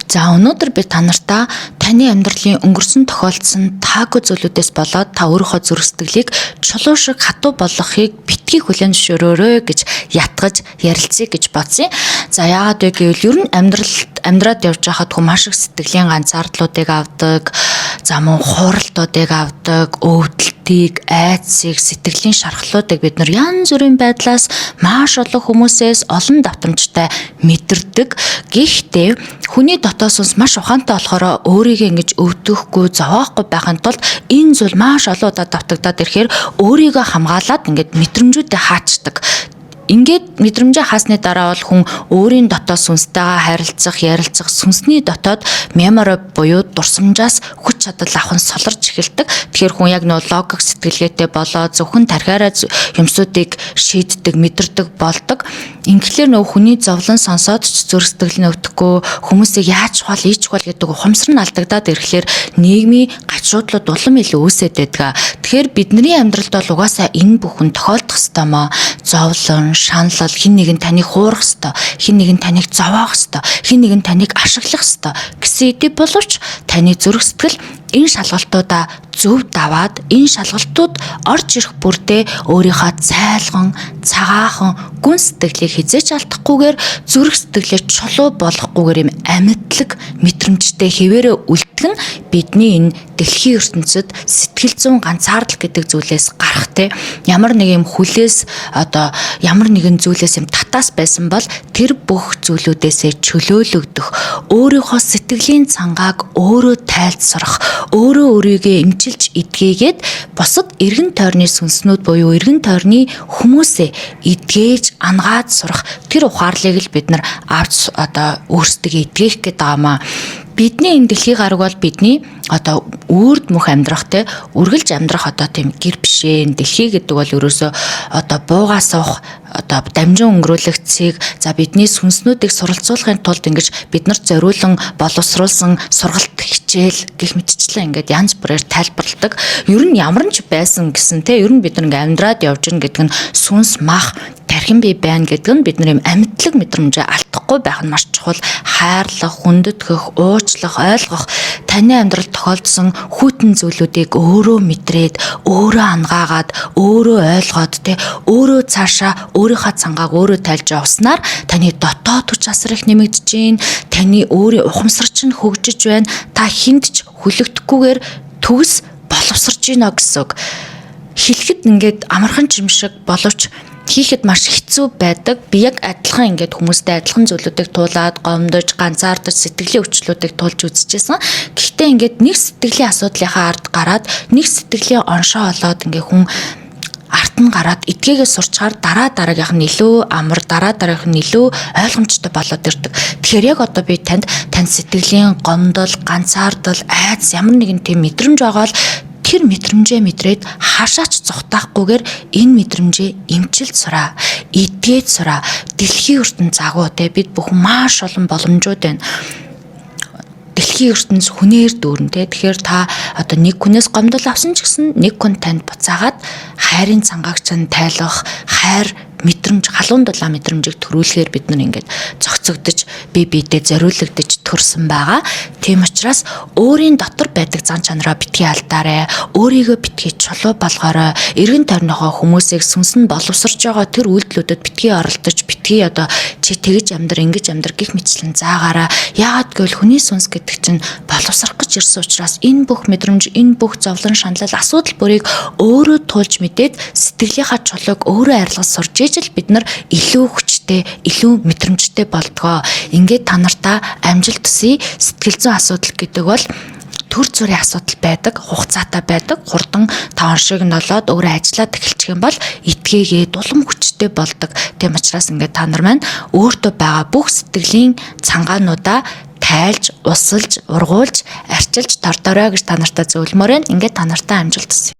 За, өнөөдөр би та нартаа таны амьдралын өнгөрсөн тохиолдсон таагүй зүйлүүдээс болоод та өөрийнхөө зүрх сэтгэлийг чулуу шиг хатуу болгохыг битгий хүлээн зөвшөөрөөрэй гэж ятгаж ярилцъя гэж бодсон. За, яагаад вэ гэвэл ер нь амьдрал амьдраад явж байхад хүн маш их сэтгэлийн ганцаардлуудыг авдаг, за мөн хууралтуудыг авдаг, өвдөлтийг, айдсыг, сэтгэлийн шархлуудыг бид нар янз бүрийн байдлаас маш олон хүмүүсээс олон давтамжтай мэдэрдэг. Гэхдээ хүний дотоод сүнс маш ухаантай болохоор өөрийгөө ингэж өвдөхгүй, зовоохгүй байхын тулд энэ зүйл маш олон удаа давтагдаад ирэхээр өөрийгөө хамгаалаад ингээд мэдрэмжүүдээ хаачдаг. Ингээд мэдрэмжээ хаасны дараа бол хүн өөрийн дотоод сүнстэйгээ харилцах, ярилцах, сүнсний дотоод memory буюу дурсамжаас хүч чадал авах нь солорч эхэлдэг. Тэгэхээр хүн яг нөө логик сэтгэлгээтэй болоо зөвхөн тархиараа юмсуудыг шийддэг, мэдэрдэг болдог. Ингээхээр нөө хүний зовлон сонсоод ч зүрх сэтгэл нь өвдөхгүй, хүмүүсийг яаж хол, ийж хол гэдэг ухамсар нь алдагдаад ирэхлээр нийгмийн гажуудлууд улам илүү үүсээд байдаг. Тэгэхээр бидний амьдралд бол угаасаа энэ бүхэн тохиолдох ёстой маа. Зовлон, шаналл, хэн нэгэн таныг хуурах ёстой, хэн нэгэн таныг зовоох ёстой, хэн нэгэн таныг ашиглах ёстой гэсэн эдий боловч таны зүрх сэтгэл энэ шалгалтуудаа зөв даваад, энэ шалгалтууд орж ирэх бүрдээ өөрийнхөө цайлган, цагаахан гүн сэтгэлийг хэзээ ч алдахгүйгээр, зүрх сэтгэлээ чулуу болгохгүйгээр юм амьдлаг мэдрэмжтэй хэвээрээ үлдэх нь бидний энэ дэлхийн ертөнцид сэтгэл зүйн ганцаардал гэдэг зүйлээс гарах те, ямар нэг юм хүлээс, одоо ямар нэгэн зүйлээс юм татаас байсан бол тэр бүх зүйлүүдээсээ чөлөөлөгдөх, өөрийнхөө сэтгэлийн цангааг өөрөө тайлж сурах, өөрөө өөрийгөө эмчилж эдгээгээд, бусад эргэн тойрны сүнснүүд буюу эргэн тойрны хүмүүсээ эдгээж ангаад сурах тэр ухаарлыг л бид нар авч одоо өөрсдөө эдгээх гэдэг байгаа маа. Бидний энэ дэлхийн гараг бол бидний одоо үрд мөх амьдрах те, үргэлж амьдрах одоо тийм гэр бишээ. Энэ дэлхий гэдэг бол ерөөсөө одоо буугаа суух, одоо дамжин өнгөрүүлэх цэг. За, бидний сүнснүүдийг суралцуулахын тулд ингэж бид нарт зориулан боловсруулсан сургалт, хичээл гэх мэтчлэн ингээд янз бүрээр тайлбарладаг. Ер нь ямар ч байсан гэсэн те, ер нь бид нар ингээд амьдраад явж гин гэдэг нь сүнс, мах, тархин бие байна гэдэг нь бид нар юм амьдлаг мэдрэмжээ алдахгүй байх нь маш чухал. Хайрлах, хүндэтгэх, уучлах, ойлгох, таны амьдралд тохиолдсон хүйтэн зүйлүүдийг өөрөө мэдрээд, өөрөө ангаагаад, өөрөө ойлгоод те, өөрөө цаашаа өөрийнхөө цангааг өөрөө тайлж явснаар таны дотоод хүч асар их нэмэгдэж гин, таны өөрийн ухамсар чинь хөгжиж байна. Та хүнд ч хүлэгдэхгүйгээр төгс боловсарч гинэ гэсэн үг. Хэлэхэд ингээд амархан ч юм шиг боловч хийхэд маш хэцүү байдаг. Би яг адилхан ингээд хүмүүстэй адилхан зүйлүүдийг туулаад, гомдож, ганцаардаж, сэтгэлийн өвчлүүдийг туулж үзчихсэн. Гэхдээ ингээд нэг сэтгэлийн асуудлынхаа ард гараад, нэг сэтгэлийн оншоо олоод, ингээд хүн арт нь гараад эдгээгээ сурчаар дараа дараагийнх нь илүү амар, дараа дараагийнх нь илүү ойлгомжтой болоод ирдэг. Тэгэхээр яг одоо би танд танд сэтгэлийн гомдол, ганцаардал, айдас, ямар нэгэн тийм мэдрэмж байгаа бол тэр мэдрэмжээ мэдрээд хаашаач зугтаахгүйгээр энэ мэдрэмжээ эмчилж сураа, эдгээд сураа. Дэлхийн ертөнц агуу те, бид бүхэн маш олон боломжууд байна, дэлхийн ертөнц хүнээр дүүрэн те. Тэгэхээр та одоо нэг хүнээс гомдол авсан ч гэсэн нэг хүн танд буцаагаад хайрын цангааг чинь тайлах, хайр мэдрэмж, халуун дулаан мэдрэмжийг төрүүлэхээр бид нар ингээд зохицогдож, бие биедээ зориулагдаж төрсөн байгаа. Тийм учраас өөрийн дотор байдаг зан чанараа битгий алдаарай. Өөрийгөө битгий чулуу болгоорой. Эргэн тойрныхоо хүмүүсийг сүнс нь боловсарч байгаа тэр үйлдэлүүдэд битгий оролдож, битгий одоо чи тэгж амьдр, ингэж амьдр гэх мэтчлэн заагаараа. Яагаад гэвэл хүний сүнс гэдэг чинь боловсрох гэж ирсэн учраас энэ бүх мэдрэмж, энэ бүх зовлон, шаналл, асуудал бүрийг өөрөө туулж мэдээд, сэтгэлийнхаа чулууг өөрөө арилгаж сурж ижил бид нар илүү хүчтэй, илүү мэдрэмжтэй болдгоо. Ингээд та нартаа амжилт төсөй. Сэтгэл зүйн асуудал гэдэг бол төр зүрийн асуудал байдаг, хугацаатай байдаг. Хурдан та оншиг нь олоод өөрөө ажиллаад эхэлчих юм бол этгээгээд улам хүчтэй болдог. Тийм учраас ингээд та нар маань өөртөө байгаа бүх сэтгэлийн цангаануудаа тайлж, усалж, ургуулж, арчилж тордорой гэж та нартаа зөвлөмөр байна. Ингээд та нартаа амжилт төсөй.